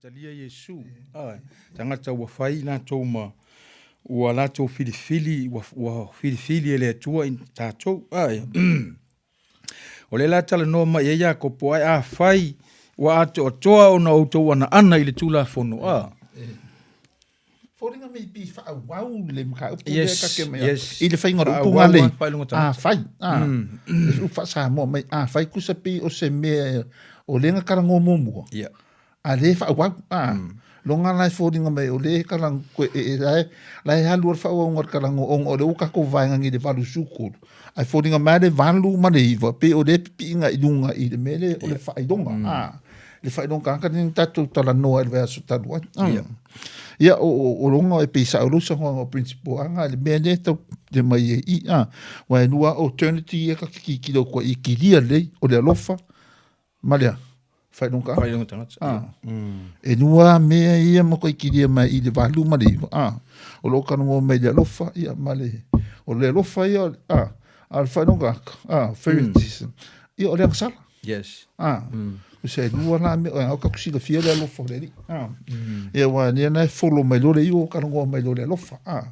Talia Iesu, a tagata ua fai i latou ma ua latou filifili, ua filifili e le Atua i tatou. A o lea la talanoa mai ai Iakopo, ae afai ua atoatoa ona outou anaana i le Tulafono, a Foliga mai pi faaauau le mataupu lea ka te mai i le faiga o le upu ngale afai a le upu faa-Samoa mai afai tusa pei o se mea o lea na talanoa muamua a lea e faaauau a loga la e foliga mai o lea e tala la e alu le faaauauga o le talanoa ona o lea ua tatou vaega nei i le 83 ae foliga mai le 8 ma le 9 pei o lea e pipiiga i luga i le mea lea o le faailoga a le faailoga tagata lea na tatou talanoa i le vaiaso talu ai. Ia, o loga e pei sao lou saunoaga o principle aga le mea lea e tau te mai ai i a. Aua e lua alternate ia ta te tilotilo atu ai i kilia lelei, o le alofa ma le a? Faailoga tagata. Faailoga tagata. A. E lua mea ia matuai kilia mai i le 8 ma le 9. A. O lo o talanoa mai i le alofa ia ma le, o le alofa ia, a, a o le faailoga tagata, a, favoritism. Ia o le agasala. Yes. Ah. Mm. Se lua la me o ka silafia le alofa o le Alii. Ah. Mm. Ia wa ni na follow mai lo le iu ka rongo mai lo le alofa. Ah.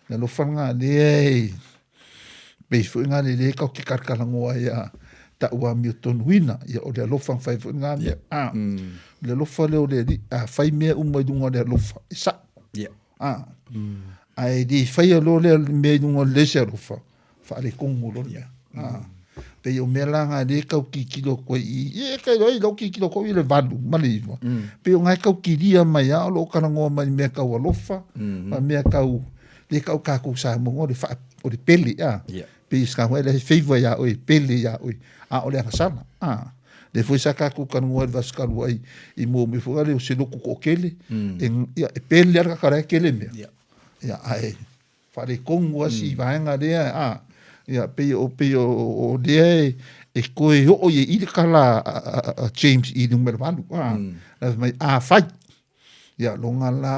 Le alofa nga le e pei foi nga le le ka ke karakarangoa ia ta ua mio tonuina ia o le alofa fai foi nga mea. Ah. Mm. Le alofa le o le Alii a fai mea uma i lunga o le alofa. E sa. Yeah. Ah. Mm. Ae le faia loa lea mea i luga o le se alofa, faaletonu loa le mea. Ah. Pei o mea la na lea e tau tilotilo atu ai i, e kai loa i lau tilotilo atu i le 8 ma le 9. Pei o na e tau kilia mai lava o lo o talanoa mai i mea tau alofa, ma mea tau, lea tau tatou Samoa o le faa, o le pele, ah. Pei se tatou e favor ia oe, pele ia oe, a o le agasala, ah. Lea foi sa tatou talanoa i le vaiaso talu ai i mua mai foi lea o se lotu toatele, e, ia, e pele lava le tagata la e tele mea. Ia, ae faaletonu lava si vaega lea, a, ia, pei o, pei o, o lea e, e toe oo i ai i le tala a James i numera 8, a, la fai mai, afai, ia, loga la,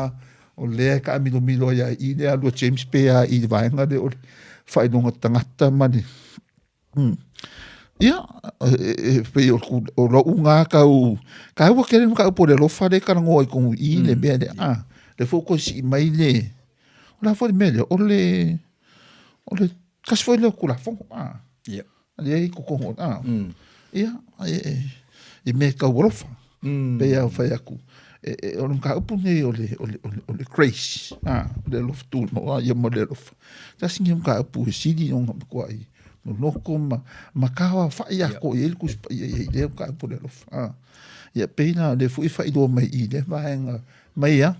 o lea e taamilomilo ai lava i i le alu a James pe a i le vaega lea o le faailoga tagata ma le, Ia, e pei o o lou na tau, taua tele le mataupu o le alofa lea e talanoa i totonu i i le mea lea, a, lea foi ua toe sii mai le, o le a foi le mea lea, o le, o le tasi foi lea o Tulafono, a, lea e i totonu, a, ia, i mea tau alofa. Pei lava ona fai atu, o le mataupu lenei o le grace, a, o le alofa tunoa ia ma le alofa, tasi lenei o mataupu e sili ona matuai loloto ma tauaofai atoa i ai le Tusi Paia i lea mataupu o le alofa. A, ia pei la o lea foi e faailoa mai i lea vaega mai a,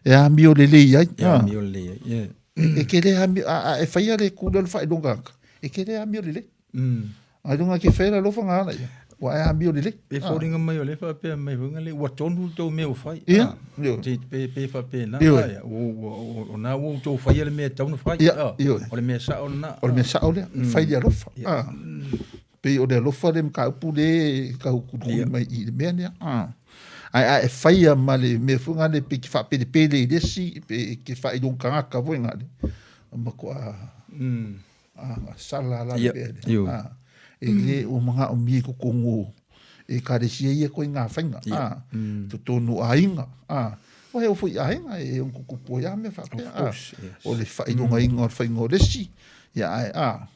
e amio lelei ai. E amio lelei ai, yeah. E te le amio, a e faia le ku lea o le faailoga aka, e te le amio lelei. Ai luga ke whera alofa ngā ala ia. Ua e amio lelei. Pe foliga mai o lea faapea mai foi le ua tonu le tou mea ua fai. Ia. Te pe pe faapena. Ia. O na ua outou faia le mea e tatau ona fai. Ia. O le mea sao lena. O le mea sao lea. Fai le alofa. Pei o le alofa le mataupu lea e tau kulikuli mai i le mea lea. Ae a e faia ma le mea foi lea pei e te faapelepele i le isi, pe e te faailoga tagata foi lea, matua A sala la le mea lea. A, e le o manaomia i totonu o Ekalesia ia koe ngā whainga, a, totonu o aiga, a, aua e oo foi i aiga e ono tutupu ai lava mea faapea, a, o le faailogaina o le faiga o le isi, ia ae, a,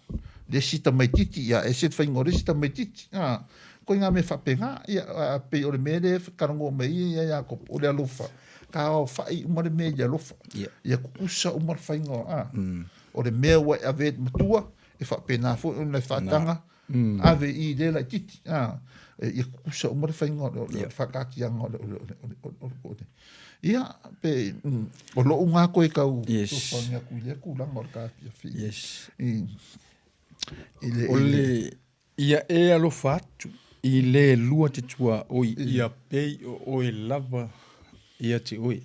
le isi tamaititi, ia ese le faiga o le isi tamaititi, a, koe ngā mea faapena, ia, a, pei o le mea lea e talanoa mai ai ia Iakopo, o le alofa, ka aofai uma le mea i le alofa, ia tutusa uma le faiga, a. O le mea ua e ave ai i le matua, e faapena foi ona e faataga, ave i le laitiiti, a, ia tutusa uma le faiga o le faataatiaga o le, ia, pe, o lou na koe tau fesoasoani atu i lea tulaga o le ta afiafi. Yes. I le, o le, ia e alofa atu i le lua te tuaoi, ia pei o oe lava ia te oe.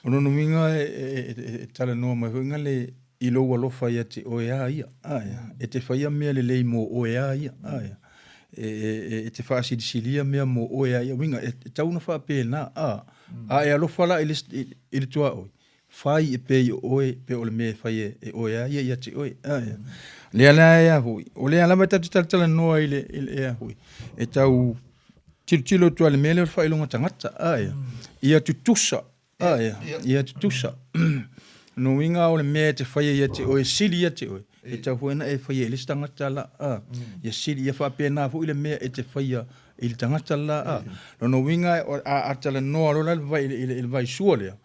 O lona uiga e talanoa mai foi le i lou alofa ia te oe a ia, e te faia mea lelei mo oe a ia, e te faasilisilia mea mo oe a ia, uiga e tatau ona faapena, a e alofa la i le tuaoi, Fai e pei o oe, pe o le mea e fai e oe a ia ia te oe. Lea la e a foi, o lea lava e tatou te talatalanoa i le, i le, e a foi, e tau Tilotilo atu lava i le mea lea o le faailoga tagata, a ia tutusa, a ia tutusa. Lona uiga o le mea e te faia ia te oe e sili ia te oe, e tatau foi ona e faia i le isi tagata la, a, ia sili, ia faapena foi le mea e te faia i le tagata la, a. Lona uiga a talanoa loa la i le vaisua lea,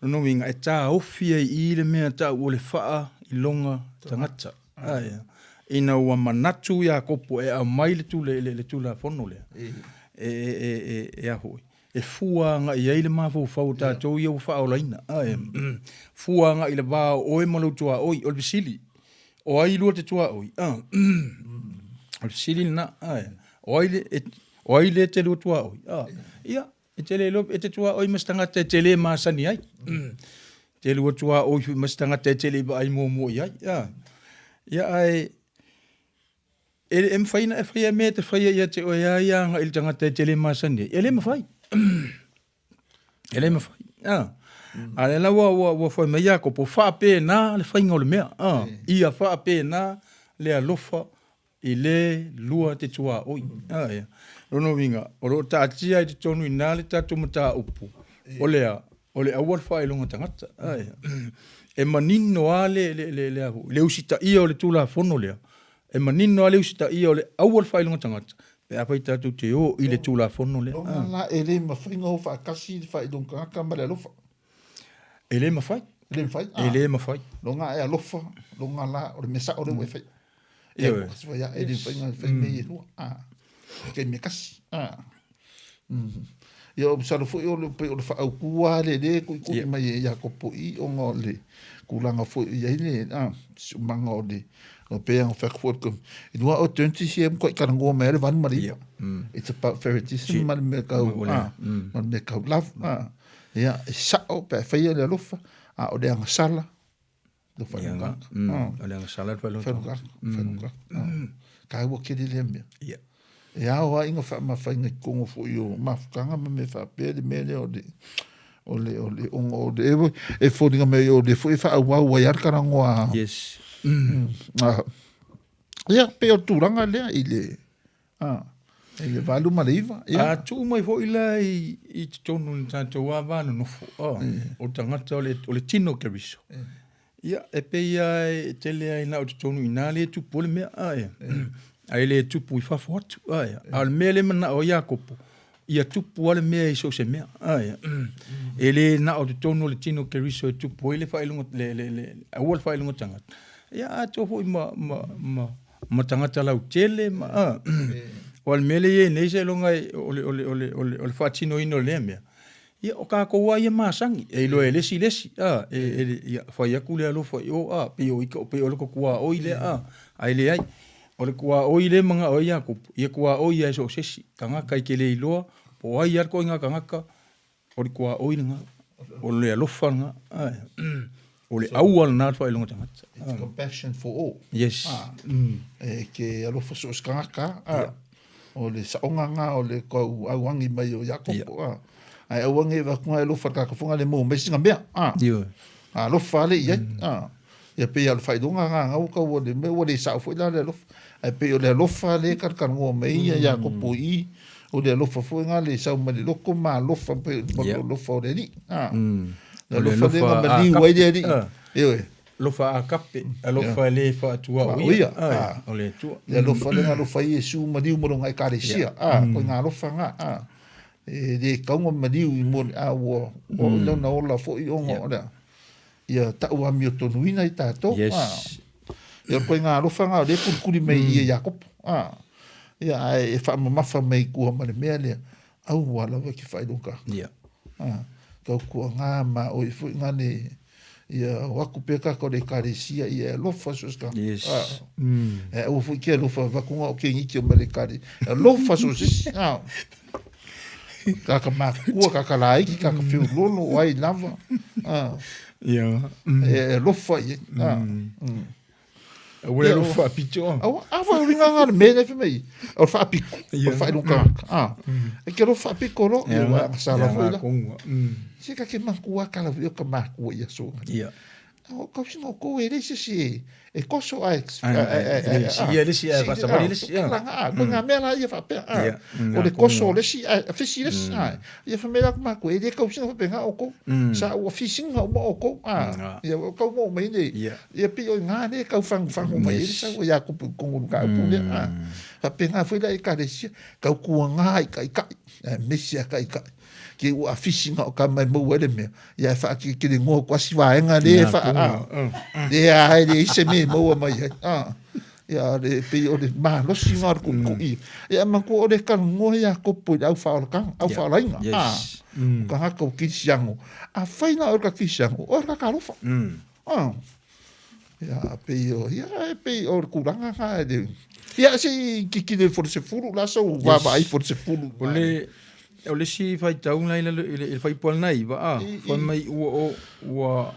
lona uiga e taofi ai i i le mea e tau o le faailoga tagata. Ina ua manatu Iakopo e aumai le tule, le Tulafono lea, e a foi, e fua agai ai le mafaufau o tatou ia ua faaolaina. Fua agai i le va o oe ma lou tuaoi. O le fesili, o ai lua te tuaoi? O le fesili lena. O ai le, o ai le te lua tuaoi? Ia, e te le iloa, e te tuaoi ma se tagata e te le masani ai. Te lua tuaoi foi ma se tagata e te le i vaai muamua i ai. Ia, ae e mafai ona e faia mea e te faia ia te oe lava ia agai i le tagata e te le masani ai. E le mafai. E le mafai. A lea la ua fai mai Iakopo, faapena le faiga o le mea. Ia faapena le alofa i le lua te tuaoi. Lona uiga, o lo o taatia i totonu i ina le tatou mataupu, o le a? O le aua le faailoga tagata. E manino lava le usitaia o le Tulafono lea, e manino lava le usitaia o le aua le faailoga tagata, pe afai tatou te o i le Tulafono lea. Lona la e le mafai ona o faatasi le faailoga tagata ma le alofa. E le mafai. E le mafai. E le mafai. Lona e alofa, lona la o le mea sao lea ua e faia. Ioe. E le mafai ona fai mea ia e lua. E taimi e tasi. Ia, masalo foi o le pei o le faaautu lava lea e tuitui mai e Iakopo i ona o le tulaga foi o i ai le siosiomaga o le pei ona fai atu foi i luga o eternity sia e matuai talanoa mai lava le 8 ma le 9. It's about favoritism ma le mea tau ma le mea tau love. Ia, e sao pe a faia le alofa, a o le agasala le faailoga. O le agasala le faailoga. Faailoga. Taua tele lea mea. Ia. E ao lava ina faamafaiga i totonu foi o mafutaga ma mea faapea le mea lea o le o le o le ona o le e foliga mai o le foi e faaauau ai lava le talanoa. Yes. Ia, pei o le tulaga lea i le i le 8 ma le 9. Ia. A tuu mai foi la i totonu o le tatou lava va nonofo, o tagata o le tino o Keriso. Ia, e pei lava e tele lava ina o totonu i ina lea e tupu ai le mea, ae le tupu i fafo atu. A o le mea lea e manao ai Iakopo, ia tupu lava le mea i so o se mea. E le na o totonu o le tino o Keriso e tupu ai le faailoga, le aua le faailoga tagata. Ia atoa foi ma tagata lautele ma a. O le mea lea e i ai nei seiloga o le faatinoina o lea mea, ia o tatou lava ia masani, e iloa e le isi le isi, a, ia fai atu le alofa i o, a, pei o ita, pei o le tuaoi lea, a, ae leai. O le tuaoi lea e manao ai Iakopo, ia tuaoi lava i so o se isi tagata e te le iloa po o ai lava le ituaiga tagata, o le tuaoi lena, o le alofa lena, o le aua lena o le faailoga tagata. It's compassion for all. Yes. E ke alofa so o se tagata, o le saoga lena o le tau auagi mai o Iakopo. Ae aua ne i avatu e alofa i le tagata foi lena e maua mai sina mea. Alofa lea i ai. Ia pei lava o le faailoga lena ua tau ua le mea ua le sao foi la le alofa. Ae pei o le alofa lea e talatalanoa mai ai Iakopo i i, o le alofa foi lena le sau mai le loto ma alofa pei o le alofa o le Alii. Le alofa lea na maliu ai le Alii. Ioe. Alofa agape, alofa e le faatuaoia o le Atua. Le alofa lea na alofa ai Iesu maliu ma lona Ekalesia. Koe alofa lena. E le tatau ona maliu i mua a ua oo i lona ola foi ona o le a? Ia tau amiotonuina i tatou. Yes. Ia o le ituaiga alofa lena o lea e kulikuli mai i i e Iakopo. Ia ae e faamamafa mai i tua ma le mea lea, aua lava e te faailoga. Ia. Tautuaga ma oe foi gane ia o atu pea tatou le ekalesia ia e alofa so o se tagata. Yes. E aua foi ke alofa avatu na o keniti o mai le ekalesia. Alofa so o se isi. Kaka makua, kaka laiki, kaka feololo, o ai lava. Ia. E alofa i ai. Aua le alofa faapito. Aua, a foi o uiga lena o le mea lea e fai mai, o le faapito, o le faailoga tagata. A, e te alofa faapito loa, ia ua agasala foi la. Se ka te matua kala foi o ka makua i aso. Ia. O kausiga o kou e leai se isi e koso ae Ia le isi ae faasavali le isi. Ko ngā mea la ia faapea. O le koso o le isi ae fisi le isi. Ia fai mai la ku mākou e le kausiga faapena outou. Sa ua fisiga uma outou. Ia ua kau mo mai nei. Ia pei o ngā le kau fagufagu mai ai le sau o Iakopo i totonu o le mataupu lea. Faapena foi la ekalesia, kau kuaga i taitai, aemaise lava taitai. Ke ua afisi na o ka mai maua ai le mea, ia e whaakekele ngoa ko asi vaenga le e wha, a, le a e le ise me maua mai ai, a, ia le pei o le malosi ngā o le kuʻikuʻi. Ia manatua o le talanoa Iakopo i le au whaolakanga, au whaolainga, a, o ka ngaka o Kirisiano. A whai na o ka Kirisiano, o ka kalofa. A, ia pei o, ia e pei o le kulaga nga e le, ia se i kikile fo le sefulu la so vaavaai fo le sefulu. O le, o le isi faitau la i lalo i le fuaiupu 9, a, fai mai ua o, ua,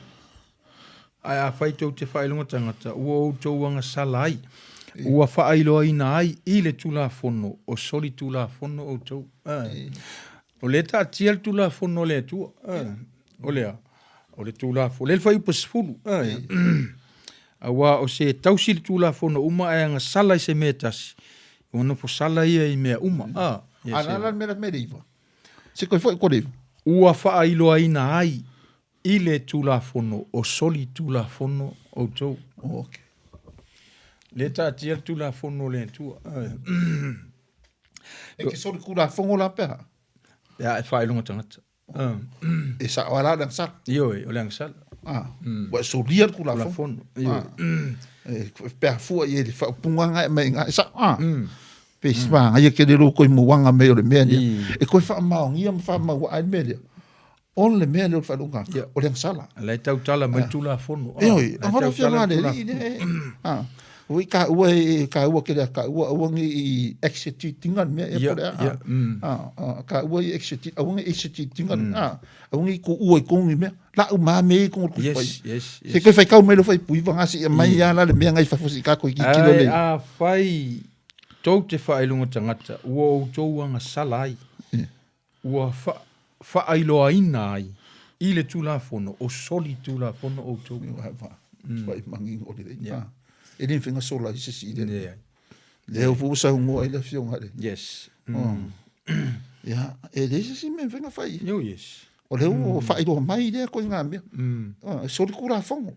ae afai tou te faailoga tagata, ua outou agasala ai, ua faailoaina ai i le Tulafono, o solitulafono outou. O lea e taatia le Tulafono a le Atua. O le a? O le Tulafono, lea le fuaiupu 10. Aua o se tausi le Tulafono uma ae agasala i se mea e tasi, ua nofo sala ia i mea uma. A, o le a la le mea le 9? Se koe foi ko le 9. Ua faailoaina ai i le Tulafono o solitulafono outou. Okay. Lea e taatia le Tulafono a le Atua. E ke solitulafono la pe a? Ia, e faailoga tagata. E sao lava la o le agasala. Ioe, o le agasala. Ua e solia le Tulafono. Tulafono. E pe a fua i ai le faaupuga nga e aumai i ina, e sao. Pe si manaia tele lou toe mauaga mai o le mea lea. E toe faamaonia ma faamauaa ai le mea lea. O le mea lea o le faailoga tagata, o le agasala. La e tautala mai le Tulafono. Ioe, o le afioga a le Alii lea. Oi ka ua e ka ua kele ka ua aua nge i execute tinga le mea e pole a. A ka ua i execute aua nge execute tinga a aua nge ku ua i kongi mea la u ma me i kongi ku pai. Yes, yes, yes. Se koe fai kau mai lo fai pui vanga si mai ya la le mea ngai fa fosi ka ko ki kilo le. A fai tou te faailoga tagata ua outou agasala ai. Ua faailoaina ai i le Tulafono o solitulafono outou. E le mafai ona sola ai se isi i le. Leai. Lea foi ua saunoa ai le afioga i le. Yes. Ia, e leai se isi mea e mafai ona fai. Oh, yes. O lea ua faailoa mai lea koiga mea. E solitulafono.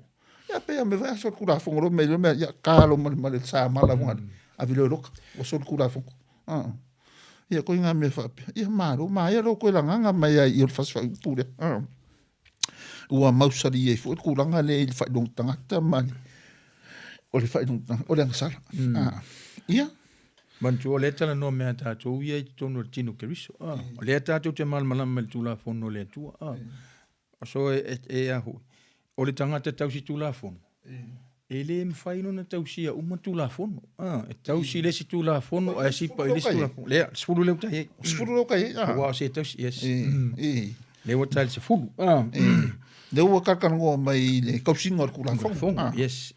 Ia pei a me vai a solitulafono loa mai loa mea, ia kalo ma le ma le samala mm. ave loa i loka, ua solitulafono. Ia koe ngā mea faapea. Ia malo, maea lo koe lagaga mai ai i o le fasi faaupu lea. Ua mausali ai foi le tulaga lea i le faailoga tagata ma le, o le faailoga tagata, o le agasala. Ia. Manatua o lea e talanoa mea a tatou ia i totonu o le tino Keriso. O lea tatou te malamalama i le Tulafono a le Atua. So e, e a foi, o le tagata tausi Tulafono, e le mafai lona tausia uma Tulafono. Ah, e tausi le isi Tulafono, ae sipa i le isi Tulafono. Lea, 10 lea ua tai ai. 10 lea ua tai ai. Ah. Aua o se tausi, yes. E, Lea ua tai le 10. Ah. Lea ua talatalanoa mai i le tausiga o le Tulafono. Tulafono, ah. Yes.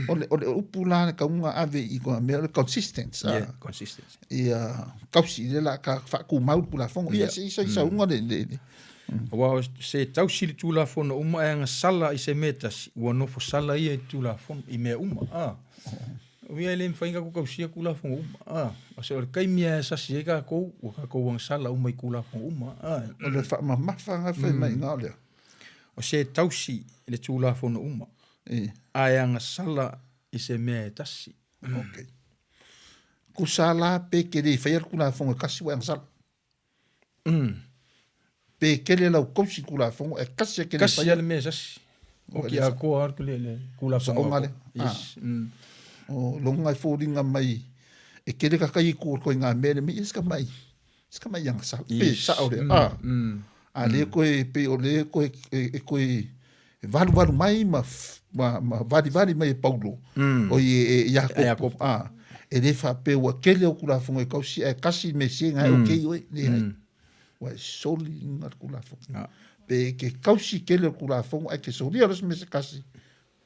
O le upu la le tauga ave i kona mea o le consistence. Yeah, consistency. Ia tausi le la ka faatumau le Tulafono. Ia, se isa isauga le, le, le. Aua o se tausi le Tulafono uma ae agasala i se mea e tasi, ua nofo sala ia i le Tulafono, i mea uma. A. O ia e le mafai ona tatou tausia Tulafono uma. A. O se o le taimi lava e sasi ai tatou, ua tatou agasala uma i Tulafono uma. A. O le faamamafa na fai mai i ina o lea. O se tausi le Tulafono uma, ae agasala i se mea e tasi. Okay. Tusa la pe ke le faia le Tulafono e tasi ua e agasala. Pe kele lau tausi Tulafono e tasi e ke le Kasi faia. a le mea e sasi. O ki a koa atu le le Tulafono. Saoga le. Yes. O longa e foliga mai e kele ka kai ku ko ngā mea le me iska mai. Iska mai agasala. Pe sao le. A le koe pe o le koe e koe e valuvalu mai ma, ma, ma valivali mai e Paulo, o i e, e Iakopo, a, e le faapea ua kele o Tulafono e kausi, ae kasi me se ngai o kei oe, leai. Ua e soli i luga le Tulafono. Pe ke kausi kele o le Tulafono, ae ke solia loa se mea se kasi,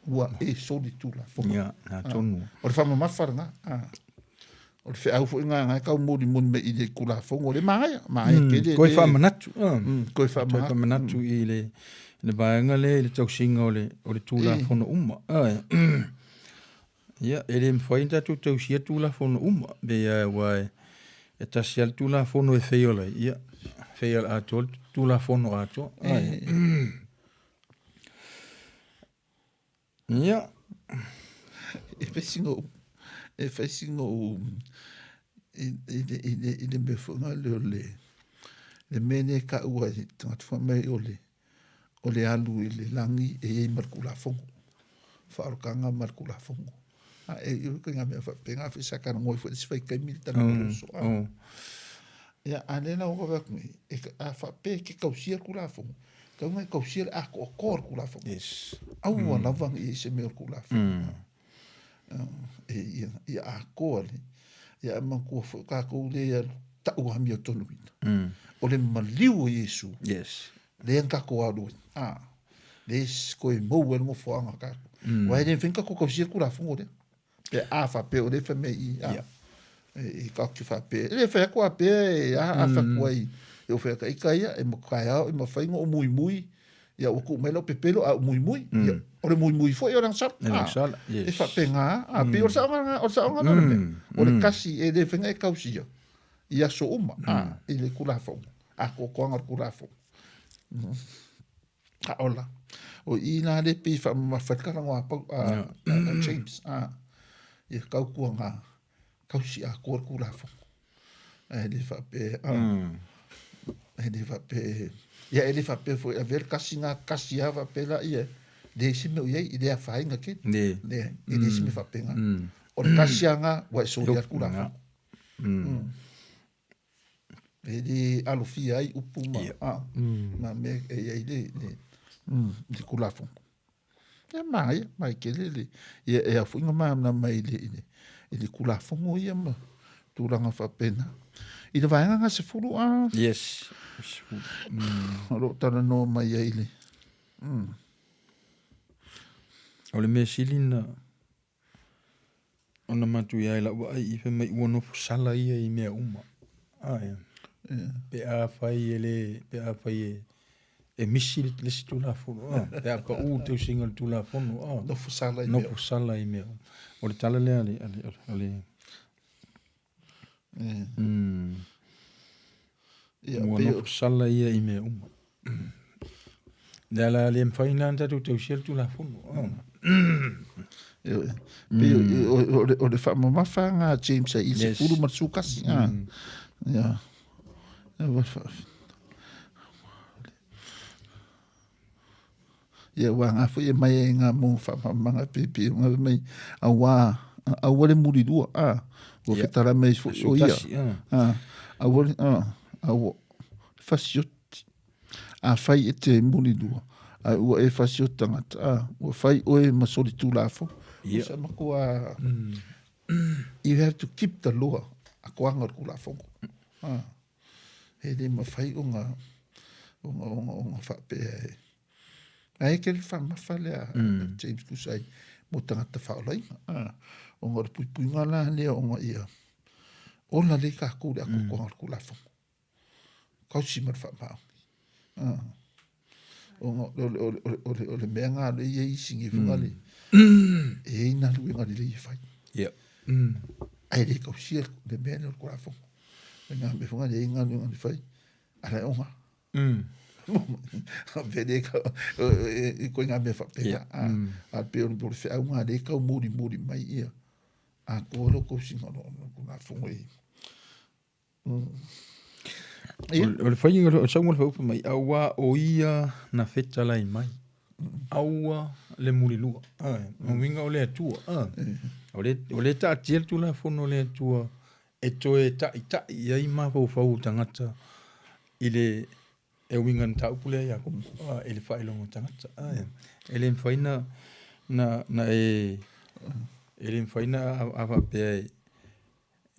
ua e soli Tulafono. Ia, nā tonu. O le faamamafa lena. O le feau foi lena na e tau molimoli mai i le Tulafono, le manaia, manaia tele. Koe faamanatu. Koe faamanatu. Koe faamanatu i le. le vaega lea i le tausiga o le, o le Tulafono uma. Ae, ia, e le mafai ona tatou tausia Tulafono uma, pei lava aua e, e tasi lava le Tulafono e fail ai, ia, fail atoa le Tulafono atoa. Ae, ia. E fai sina ou, e fai sina ou, i, i, le, i, le, i le mea foi lea o le, le mea lea e taua e tagata foi mai o le, o le alu i le lagi e i ai ma le Tulafono, faaolataga ma le Tulafono. A e i ituaiga mea faapena foi sa talanoa ai foi i le isi vaitaimi le talanoa o le uso. Ia, a lea la ua vaai atu nei, e, a faapea e te tausia le Tulafono, tatau ona e tausia le atoatoa o le Tulafono. Yes. Aua lava ne i i ai se mea o le Tulafono. E, ia, ia atoa le, ia e manatua foi o tatou lea e alu tau amiotonuina. O le maliu o Iesu. Yes. Lea na tatou alu ai. A, lea e toe maua ai le nofoaga a tatou. Aua e le mafai ona tatou tausia le Tulafono lea. Pe a faapea o lea e fai mai i, a, e tatou te faapea. E le fai atu a pea e a, a fai atu ai, e o fai atu ita ia, e taeao e mafai ona ou muimui, ia ua tuu mai lau pepelo a ou muimui. Ia, o le muimui foi o le agasala. Le agasala, yes. E faapena, a, pei o le saoga lena, o le saoga lena o le mea. O le kasi e le mafai ona e tausia i aso uma, a, i le Tulafono, atoatoaga o le Tulafono. A ola. O i la le pei faamamafa ai le talanoa a Pau, a, a, a James, a, ia tautuaga tausi atoa le Tulafono. Ae le faapea, a, e le faapea, ia e le faapea foi e avea le kasi na kasi lava faapea laia, leai se mea o i ai, e le afaina tele. Le. Leai, e leai se mea faapena. O le kasi lava na, ua e solia le Tulafono. E le alofia ai upu ma, a, ma mea e i ai le, le, le Tulafono. Ia manaia, mai tele le, ia e ao foi ona malamalama i le, i le, i le Tulafono ia ma tulaga faapena. I le vaega na 10 a. Yes. O lo o talanoa mai ai le. O le mea sili na Ona matuia ai lau vaai i fai mai ua nofo sala ia i mea uma. Ae, pe afai e le, pe afai e, e misi le, le isi Tulafono, a, pe a pau le tausiga o le Tulafono, a. Nofo sala i mea Nofo sala i mea uma. O le tala lea a le, a le, a le, mm, Ia, ua pei o, nofo sala ia i mea uma. Le ala le mafai na ona tatou tausia le Tulafono. Pei o le faamamafa lena a James i le 10 ma le 11. Ia. Ia, ua ngā foi e mai ai ngā mō whakamamaga pēpē o ngā mai, aua, aua le mulilua, a, ua whetara mai foi o ia. A, aua le, a, aua, fasioti. A whai e te mulilua, a ua e fasioti tangata, a, ua whai oe ma soli tūlāfo. Ia. Sa makoa, you have to keep the law, a koanga o le kulafongo. A. E le mafai ona, ona, ona, ona faapea e. Ae ke le whaamafa lea mm. James Kusai mo tangata whaolaina. Ah, ona o le puipuiga la lea ona ia ola le kākou le akokoa mm. o le kulafono. Kausi ma le whaamaoni. Ah. Ona o le, o le, o le, o le, o le mea ngā le ia isi ngi funga le e ei nā luenga le lei e whai. Yeah. Ae le kausia le mea lea o le kulafono. Me ngā mea funga le ei ngā luenga le whai. Ala e onga. Pe le ka, e koe ngā mea whapena. Yeah. A, a pe o le wheau ngā le kau muri muri mai ia. A koa lo kausinga lo, lo kulafono e. O le faiga o le sauga o le faaupu mai, auā o ia na fetalai mai, aua le mulilua. Ae, o uiga o le Atua. O le, o le taatia le Tulafono o le Atua e toe taʻitaʻi i ai mafaufau o tagata i le e uiga i le mataupu lea ia Iakopo, i le faailoga o tagata. Ae, e le mafai na, na, na e, e le mafai na a faapea e,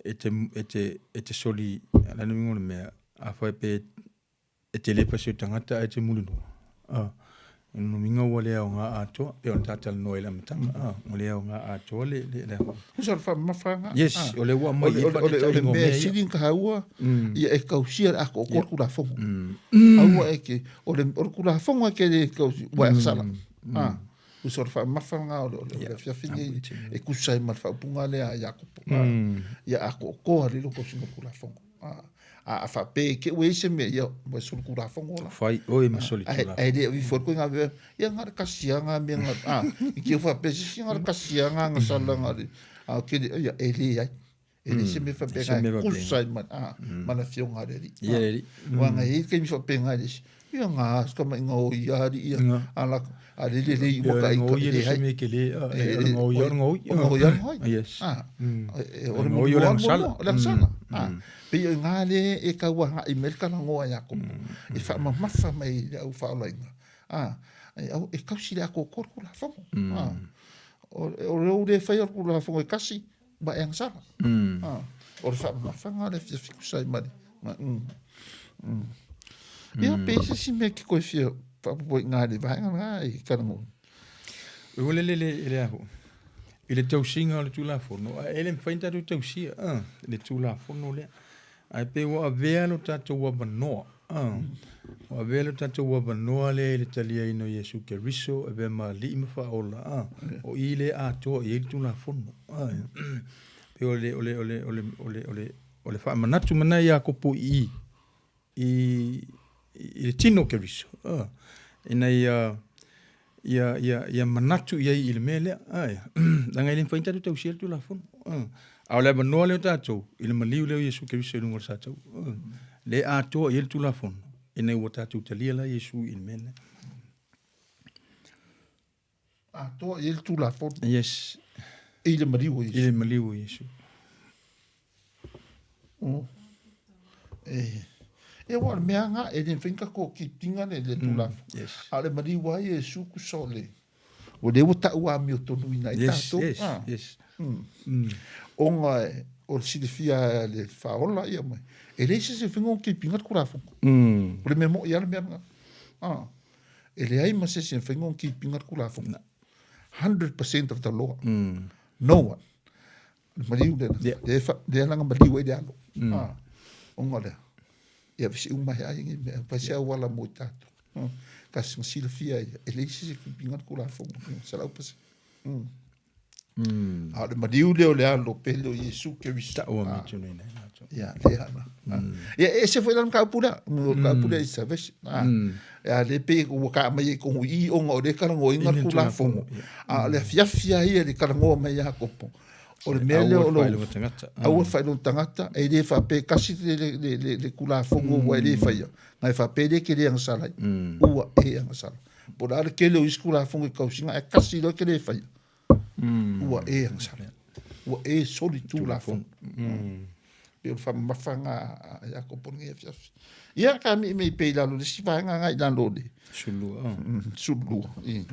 e te, e te, e te soli, le uiga o le mea, afai pe e te le pasi o tagata ae te mulilua. O lona uiga ua le aoga atoa, pei ona ta talanoa i le amataga, a, ua le aoga atoa le, le, le Tusa o le faamamafa lena. Yes, o lea ua aumai i i le O le faataitaiga o mea mea ia. sili ona taua, ia e tausia le atoatoa le Tulafono. Aua e te, o le, o le Tulafono e te le tausi, ua e agasala. A, tusa o le faamamafa lena o le, o le, o le afiafi lenei e tusa ai ma le faaupuga lea a Iakopo. A, ia atoatoa lelei lou tausiga o le Tulafono. A, a faapea i te i ua i ai se mea, ia, ua e solitulafono la. Fai oe ma solitulafono. Ae le aveifo ai koe ngā mea, ia na o le kasi lava ngā mea nga, a, i te i faapea se isi na o le kasi lava ngā gasala na o le, a o tele, ia, e leai. E leai se mea faapena e tusa ai ma, a, ma le afioga a le Alii. Ia le Alii. Aua na i ai le taimi faapena i le isi, ia na se tamaina o ia alii ia, a la, a le lelei uma ka ita, e leai. Se mea tele, o le gaoi o le gaoi. O le gaoi o le gaoi. Yes. A, o le gaoi o le agasala. O le agasala. A, pei o i ina lea e tau agai mai le talanoa ia Iakopo, e faamamafa mai i le au faaolaina. A, e tausi le atoatoa le Tulafono. A, o lou le faia o le Tulafono e tasi, ua e agasala. A, o le faamamafaga lea e fia tusa ai ma le... Ia, pe i ai se isi mea e te toe fia faaopoopo i ina i le vaega lena e talanoa. Ua lele le, le aho. I le tausiga o le Tulafono, ae le mafai ona tatou tausia le Tulafono lea. Ae pei ua avea lo tatou avanoa, ua avea lo tatou avanoa lea i le taliaina o Iesu Keriso e avea ma Alii ma Faaola, o i lea e atoa i ai le Tulafono. Pei o le, o le, o le, o le, o le, o le, o le faamanatu mai lena i Iakopo i i, i, i le tino o Keriso, ina ia, ia, ia, ia manatu i ai i le mea lea. Leaga e le mafai ona tatou tausia le Tulafono. A o le avanoa lea o tatou i le maliu lea o Iesu Keriso i luga o le sa taua. Lea e atoa i ai le Tulafono, ina ua tatou talia la Iesu i le mea lea. Atoa i ai le Tulafono. Yes. I le maliu o Iesu. I le maliu o Iesu. Oh. E, e ua o le mea nga e le mafai ona tatou keep inga le, le Tulafono. Yes. A o le maliu a Iesu tusa o le, o lea ua tau amiotonuina ai Yes, tatou. yes, Ah. yes. Ona o le silafia e le Faaola ia mai, e leai se isi e mafai ona keep inga le Tulafono. O le mea moi lava le mea lena. Ah. E leai ma se isi e mafai ona keep inga le Tulafono. 100% of the law. No one. O le maliu lena. Yeah. Lea fa, lea langa maliu ai le alo. Ah. Ona lea. Ia vesi uma he ai ngi mea, fai se auala mo i tatou. Kasi na silafia ia, e leai se isi e keep inga le Tulafono. 100%. A o le maliu lea o le alo pele o Iesu Keriso. Ta'u a mitu nei nei latou. Ia, lea na. Ia, e ese foi la le mataupu lea. O le mataupu lea i salvation. A lea pei ua kaa mai ai i totonu i i ona o lea e talanoaina le Tulafono. A o le afiafi lava ia i le talanoa mai ia Iakopo, o le mea lea o lou... Aua le faailoga tagata. Aua le faailoga tagata, e le faapea e tasi le Tulafono ua e le faia, na e faapea lea e te le agasala ai. Ua e agasala. Po o le a le tele o isi Tulafono i tausiga, ae tasi loa e te le faia. Ua e agasala. Ua e solitulafono. Pei o le faamamafa lena a Iakopo i lenei afiafi. Ia, ka miimii pea i lalo i le isi vaega lena i lalo o le 12. 12. I.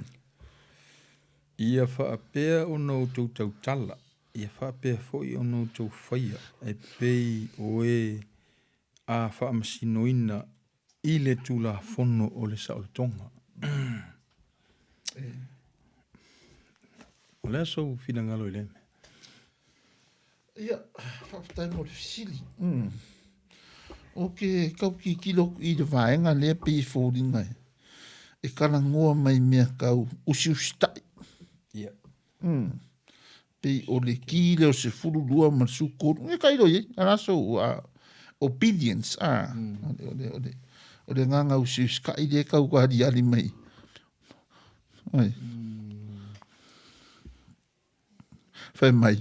Ia faapea ona outou tautala, ia faapea foi ona outou faia, e pei o e a faamasinoina i le Tulafono o le Saolotoga. O le a sou finagalo i lea mea? Ia, faafetai mo le fesili. Ou te tau tilotilo atu i le vaega lea pei e foliga e talanoa mai mea tau usiusitai. Ia. Pei o le ki lea o le 12 ma le 13, ia tailo i ai, a o le a sou obedience, a, o le agaga usiusitai lea e tau aliali mai. Ai. Fai mai,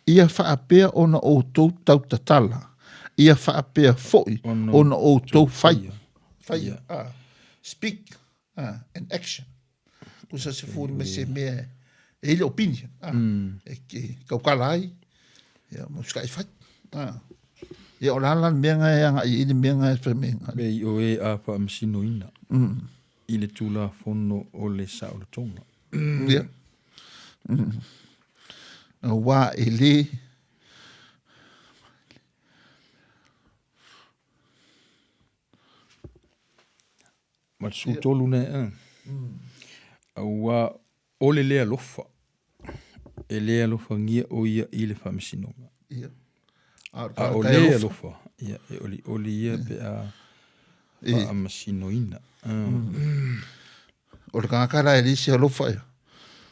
Ia faapea ona outou tautatala, ia faapea foi ona outou faia. Faia, a, speak, a, and action. Tusa se fuli me se mea e i le opinion, a, e ke tautala ai, ia, ma usitai fai. A. Ia, o le a la le mea nga e agai i le mea nga e fai mai nga. Pei o e a faamasinoina i le Tulafono o le Saolotoga. Ia. Aua e le Ma le 13 lea. Auā o le le alofa, e le alofagia o ia i le faamasinoga. Ia. A A o le alofa, ia, e olioli ia pe a faamasinoina. O le tagata la e leai se alofa ia,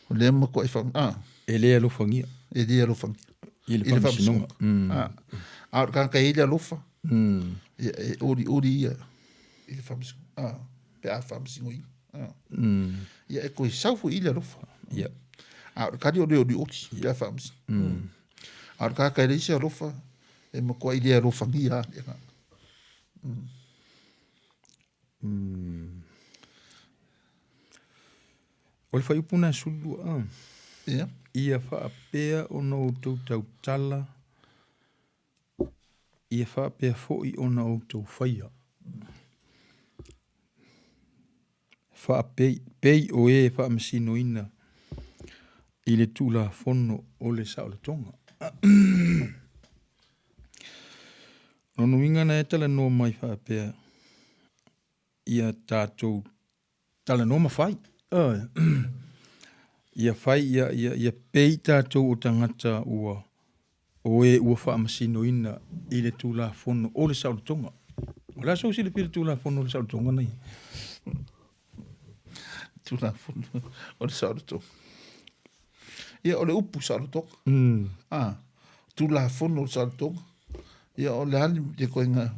o lea e matuai faa, a. E le alofagia. E le alofagia. I le faamasinoga. A, a o le tagata e i ai le alofa, ia, e olioli ia i le faamasinoga, a, pe a faamasinoina. A. Ia, e toe sau foi i le alofa. Ia. A o le kali o le olioli, pe a faamasino. A o le tagata e leai se alofa, e matuai le alofagia lava le agaga. O le fuaiupu na 12, a. Ia. Ia faapea ona outou tautala, ia faapea foi ona outou faia. Faapei, pei o e faamasinoina i le Tulafono o le saolotoga. O lona uiga na e talanoa mai faapea, ia tatou talanoa ma fai. Ia fai, ia, ia, ia pei tatou o tagata ua o e ua faamasinoina i le Tulafono o le saolotoga. O le a sou silafia i le Tulafono o le saolotoga nei? Tulafono o le saolotoga. Ia, o le upu saolotoga. Ah, Tulafono o le saolotoga. Ia, o le a le koiga.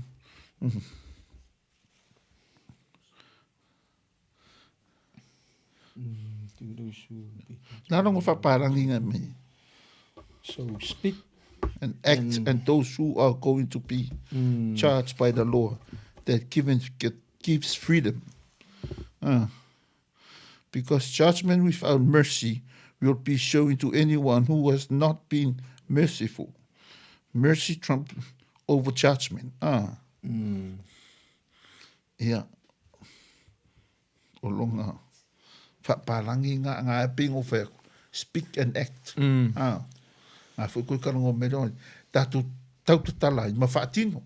Nā rongo whaparangi ngai mai. So speak and act and, and those who are going to be charged by the law that given, get, gives freedom. Because judgment without mercy will be shown to anyone who has not been merciful. Mercy trump over judgment. Ia, o longa whaapalangi ngā, ngā e pingo whai aku. Speak and act. Ah, ngā whui koe karango me reo, tātou tautatala i ma whaatino.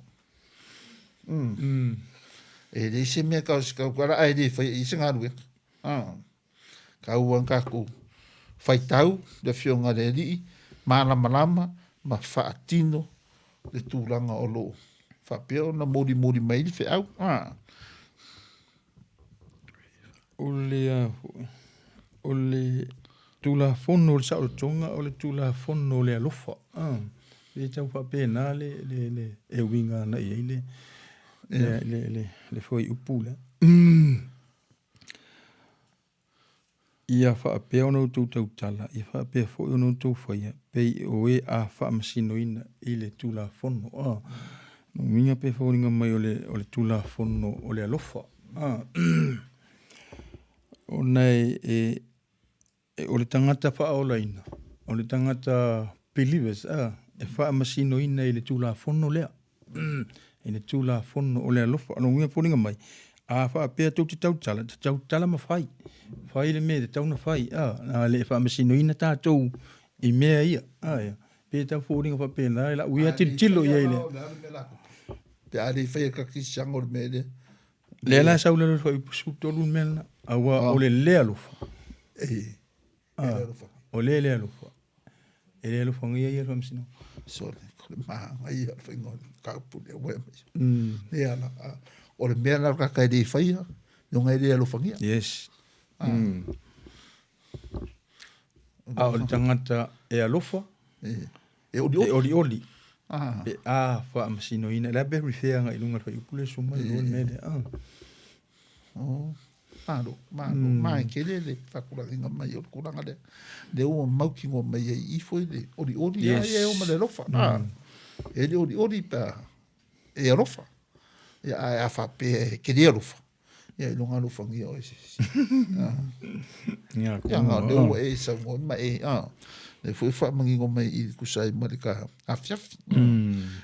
E rei se mea kau se kau kara ai rei whai i se ngā Ah. Ka ua kākou whaitau, le whionga le rii, mālamalama, ma whaatino le tūranga o loo. Whapea ona mori mori mai le wheau. Ah. O le, o le Tulafono o le saolotoga, o le Tulafono o le alofa. Ah. Le tau faapena le, le, le, e uiga ana i ai le, le, le, le, le fuaiupu lea. Ia faapea ona outou tautala, ia faapea foi ona outou faia, pei o e a faamasinoina i le Tulafono. Ah. Uiga pe foliga mai o le, o le Tulafono o le alofa. Ah. Ona e, e, e, o le tagata faaolaina, o le tagata believers, a, e faamasinoina i le Tulafono lea, i le Tulafono o le alofa. O lona uiga e foliga mai, a faapea tou te tautala, te tautala ma fai. Fai le mea e tatau ona fai, a, a le faamasinoina tatou i mea ia, a, ia. Pe tau foliga faapena i lau ia tilotilo i ai le. Pe a le faia kakisiaga o le mea lea. Lea la sau lalo foi 13 le mea lena. Aua o le le alofa. E. O le le alofa. E le alofagia ia le faamasinoga. Sole, ko le māngaia o le faiga o le mataupu lea ua e aumai. Le ala, o le mea la kaka e le faia, leoga e le alofagia. Yes. A o le tagata e alofa, E olioli. E olioli. Pe a faamasinoina. Le a pe refer agai i luga o le fuaiupu lea suma i le mea lea. Oh, malo, malo, mm. Tele le faatulagaina mai o le tulaga lea. Lea ua mautinoa mai ai i foi le olioli, yes. Ai e o ma le alofa. E le olioli pe a e alofa. Ia, ae a faapea e te le alofa, ia iloga alofagia oe e se isi. Ia, Ia, na o lea ua e saunoa ma e, a, lea foi faamanino mai i tusa ai ma le ka afiafi.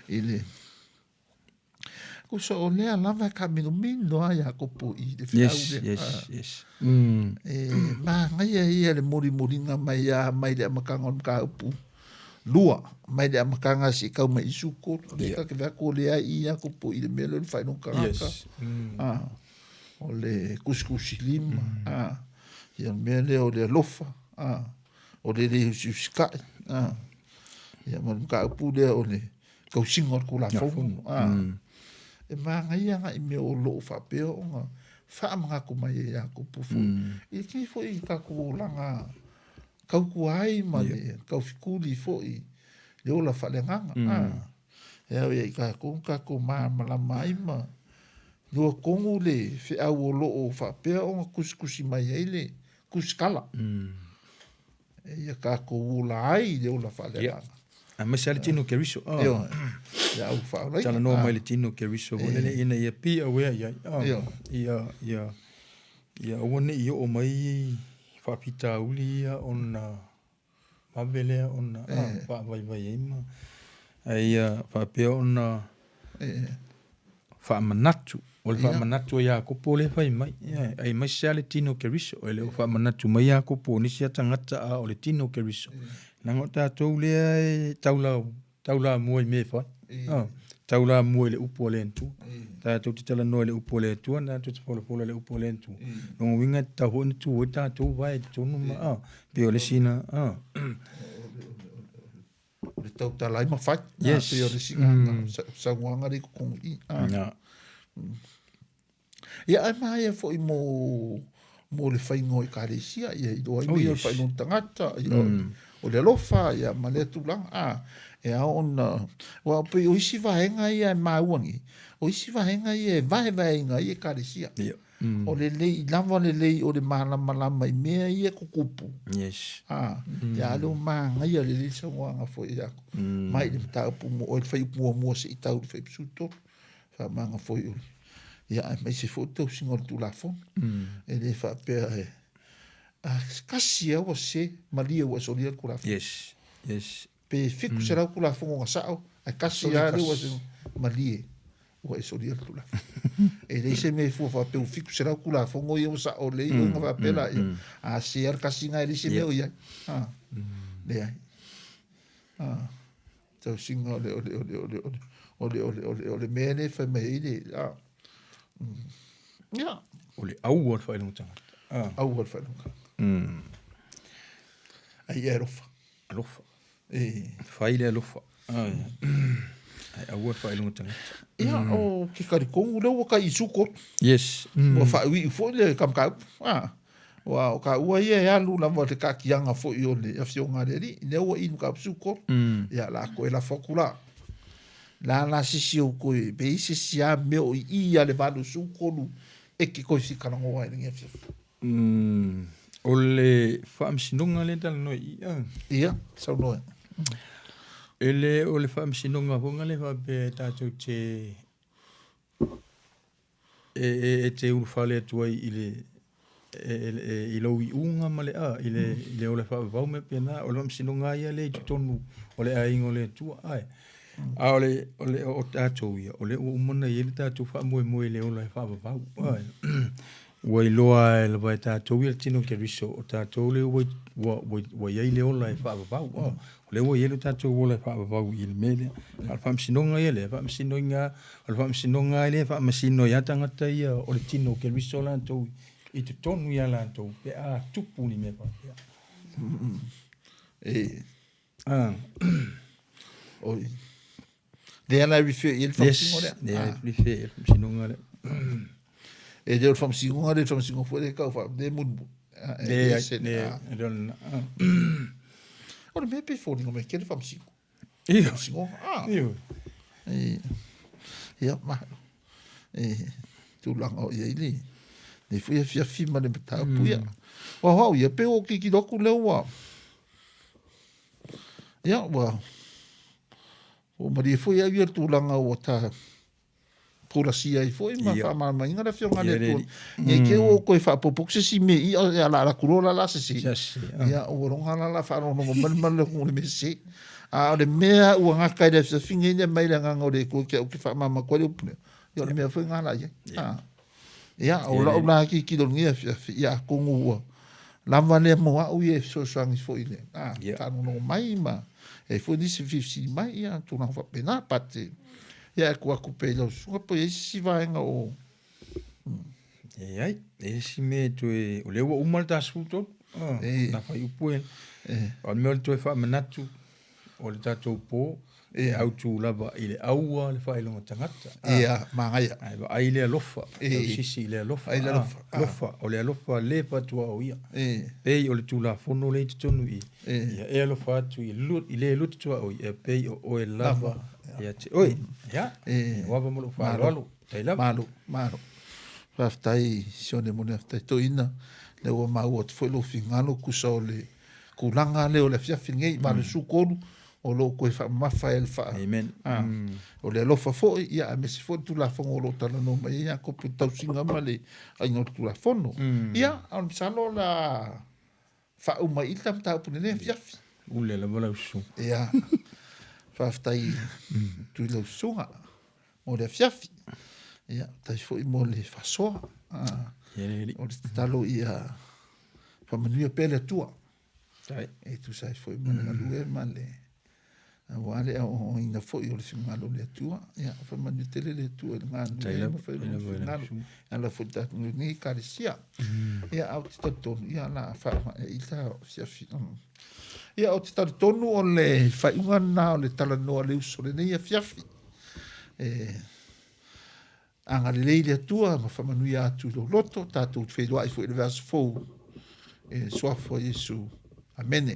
I le, Kusa o lea lava e kaaminomino a Iakopo i le feau Yes, lea. yes, yes. E māngaia ia le molimoliga mai a mai le amataga o le mataupu lua, mai le amataga seia tau mai i 13. Lea ta te vaai atu o lea i Iakopo i le mea lea o le faailoga tagata. Yes. O le kusikusi lima. Ia, o le mea lea o le alofa, a, o le le usiusitai, a. Ia, ma le mataupu lea o le tausiga o le Tulafono, a. E manaia agai mea o lo o faapea ona faamanatu mai e Iakopo foi. I lenei foi tatou olaga tautua ai ma le taufetuli foi le ola faaleagaga. A, e ao ia i tatou ona tatou malamalama ai ma iloa tonu le feau o lo o faapea ona tusitusi mai ai le tusitala. E ia tatou ola ai i le ola faaleagaga. Aemaise lava le tino o Keriso. Oh. Ioe. Le au faaolaina. Talanoa mai le tino o Keriso foi lele ina ia be aware i ai. Oh. Ioe. Ia, ia, ia aua ne i oo mai faafitauli ia ona vave lea ona faavaivai ai ma ae ia faapea ona faamanatu. O le faamanatu a Iakopo lea e fai mai, aemaise lava le tino o Keriso. E le o faamanatu mai Iakopo o nisi a tagata, a o le tino o Keriso. Leaga o tatou lea e taula taulamua i mea e fai. Taulamua i le upu a le Atua. Tatou te talanoa i le upu a le Atua, tatou te folafola i le upu a le Atua. Lona uiga e tatau foi ona tu ai tatou vae i totonu ma, pei o le isi lena. O le tautala ai ma fai. Yes. Pei o le isi saunoaga lea i totonu i i. Ia ae manaia foi mo mo le faiga o ekalesia, ia iloa ai mea o le faailoga tagata, ia o le alofa, ia ma lea tulaga. A, e ao ona, aua pei o isi vaega ia e maua nei, o isi vaega ia e vaevaeina ai ekalesia. Ia. O le lei lava lelei o le malamalama i mea ia e tutupu. Yes. A, ia a lea ua manaia lelei le saunoaga foi ia mai le mataupu mo oe le fuaiupu muamua seia tau i le fuaiupu 13. Faamaga foi o le, ia aemaise foi le tausiga o le Tulafono. E le faapea e, a tasi lava ua sese, malie ua e solia le Tulafono. Yes, yes. Pe 700 Tulafono na sao, ae tasi lava lea ua e malie ua e solia le Tulafono. E leai se mea e fua faapea ua 700 Tulafono ia ua sao lelei ona faapea laia. A sese lava le tasi lena e leai se mea o i ai. Leai. Tausiga o le o le o le o le o le o le o le o le o le mea lea e fai mai ai le a ia. O le aua o le faailoga tagata. Aua o le faailoga tagata. Ai e alofa. Alofa. E. Fai le alofa. Ai aua le faailoga tagata. Ia, o ke talitonu lea ua tai i suko. Yes. Ua faaiuiu foi le kamkaupu. Ah. Aua o taua ia e alu lava i le taatiaga foi o le Afioga a le Alii, lea ua inu ka upu ia o le a toe lafo atu la. La la se isi ou toe, pe i ai se isi lava mea o i i a le 83 e te toe fia talanoa ai i lenei afiafi. O le faamasinoga lea e talanoa i i a? Ia, saunoa. E le o le faamasinoga foi lea faapea tatou te e te ulufale atu ai i le i lou iuga ma le a i le i le ola faavavau ma mea faapena. O le faamasinoga lava ia lea i totonu o le aiga o le Atua. Ae a o le o le o tatou ia, o lea ua uma ona i ai le tatou faamoemoe i le ola e faavavau. Ae ua iloa lava e tatou ia le tino o Keriso, o tatou lea ua ua ua i ai le ola e faavavau. O lea ua i ai lo tatou ola e faavavau i le mea lea. A o le faamasinoga ia lea, e faamasinoina O le faamasinoga lava lea e faamasino ai lava tagata ia o le tino o Keriso latou i totonu ia latou pe a tupu ni mea faapea. E. Ah. Oi. Lea la e refer i ai le faamasinoga lea. Yes, lea e refer i ai le faamasinoga lea. E le o le faamasinoga lea, le faamasinoga foi lea e tau faa, lea e mulimuli. Leai, leai, e le o lena. O le mea pei e foliga mai tele faamasinoga. Io. Ah. Io. Ia, ma. E, tulaga o i ai le, le foi afiafi ma le mataupu ia. Aua o au ia, pei ua ou tilotilo atu lea ua, ia, ua, ua malie foi au ia le tulaga ua ta, pulasia ai foi ma faamalamalamaina le Afioga a le Atua. Ne i te i ua ou toe faaopoopo atu se isi mea i i, ia la alu atu loa la la sese. Ia ua loga la la faalogologo mai ma le le mea sese. A o le mea ua gata i le afiafi nei le mai le agaga o le Atua ki au ke faamama atu ai le upu lea. Ia o le mea foi lena la i ai. Ia o lau la tilotilo i lenei afiafi, ia atonu ua lava lea mo au ia e fesoasoani foi i le faalogologo mai ma e i ai foi nisi e fia fesili mai, ia tulaga faapena. But ia e tuu atu pea i lau susuga po o i ai se isi vaega o. Leai, e isi mea e toe, o lea ua uma le ta 13, na faaiupu e, o le mea o le toe faamanatu o le tatou po, e autu lava i le aua le faailoga tagata. Ia, manaia. Ae vaai i le alofa, tausisi i le alofa. Vaai i le alofa. Alofa, o le alofa le fatuaoia. Pei o le Tulafono lea i totonu i i, ia e alofa atu i le loto tuaoi, e pei o oe lava ia te oe. Ia, ua ava ma lou faaaloalo. Tai lava. Malo, malo. Faafetai Sione mo le faafetai toeaina, lea ua maua atu foi lou finagalo tusa o le tulaga lea o le afiafi lenei, 83 o lo o toe faamamafa ai le faa. Amen. O le alofa foi, ia aemaise foi le Tulafono o lo o talanoa mai ai Iakopo i le tausiga ma le aiga o le Tulafono. Ia, o le masalo o le a faauma i i le mataupu i lenei afiafi. Ule lava lau susuga. Ia, faafetai atu i lau susuga mo le afiafi. Ia, faafetai foi mo le faasoa. O le tatalo ia faamanuia pea le Atua. E tusa ai foi ma le galue ma le aua le aoaoina foi o le finagalo o le Atua. Ia, faamanuia tele le Atua i le galulue ma fai lona finagalo. E ala foi i le tatou lenei Ekalesia. Ia, ae ou te talitonu, ia, o le a faamaea i ta afiafi. Ia, ou te talitonu o le faaiuga lena o le talanoa a le uso i lenei afiafi. E agalelei le Atua ma faamanuia atu i lou loto, tatou te feiloai foi i le vaiaso fou i le suafa o Iesu. Amene.